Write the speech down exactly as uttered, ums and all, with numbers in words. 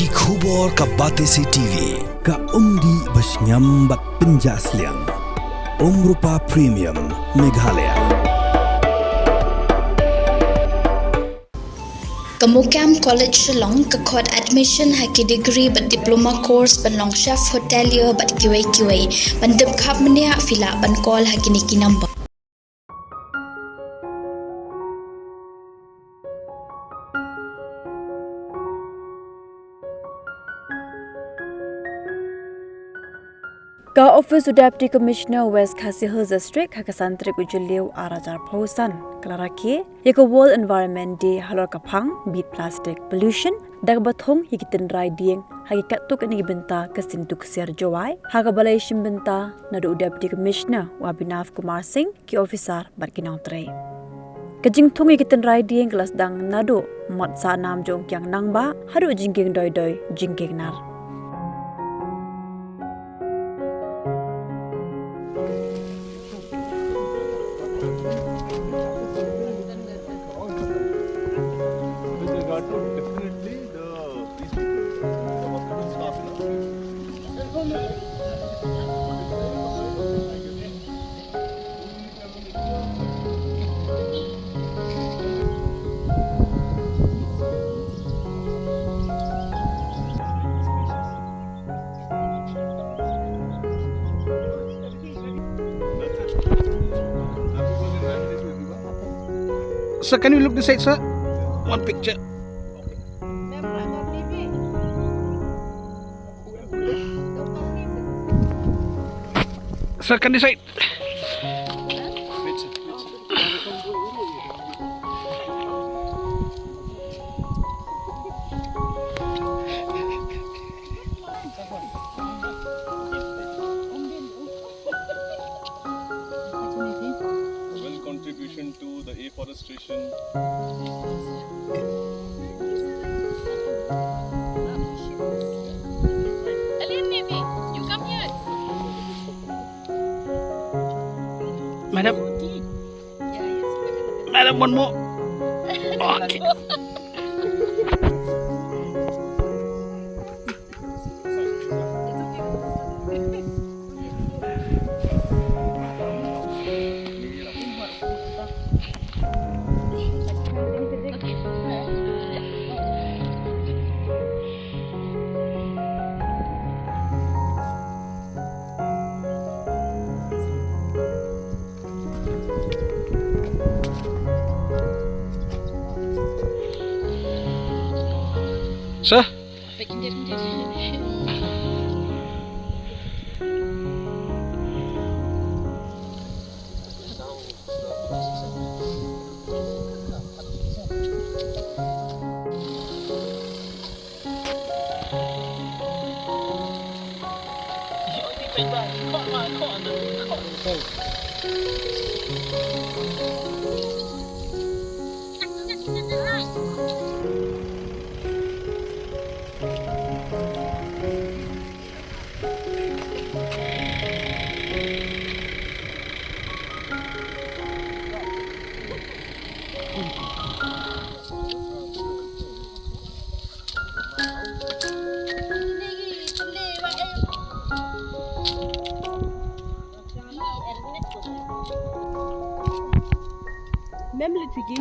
Ki khubor ka Batesi T V, ka umdih ba shngiam bad pynjah sliang. Umrupa Premium, Meghalaya. Ka MOKAM College Shillong ka khot admission ha ki degree bad diploma course ban long chef hotelier bad kiwei kiwei, ban tip khap mynne phi lah ban call ha kine ki number. Ka Office u Deputy Commissioner West Khasi Hills District ha ka san tarik u Jylliew ar hajar arphew san ka la rakhe ïa ka World Environment Day halor ka phang Beat Plastic Pollution da kaba thung ïa ki tynrai dieng ha ki katto katne ki bynta ka sien duk ksiar Jowai ha ka balei shim bynta naduh u Deputy Commissioner u Abhinav Kumar Singh, ki officer bad ki nongtrei. Ka jingthung ïa ki tynrai dieng ka la sdang naduh mot sah nam jong u kiang nangbah haduh jingkieng doi doi jingkieng nar. Sir, can you look this side, sir? One picture. Sir, can this side? Well, contribution to the afforestation. Alien baby, you come here. Madam. Madam, one more. Okay. Sir? Mem le tiki.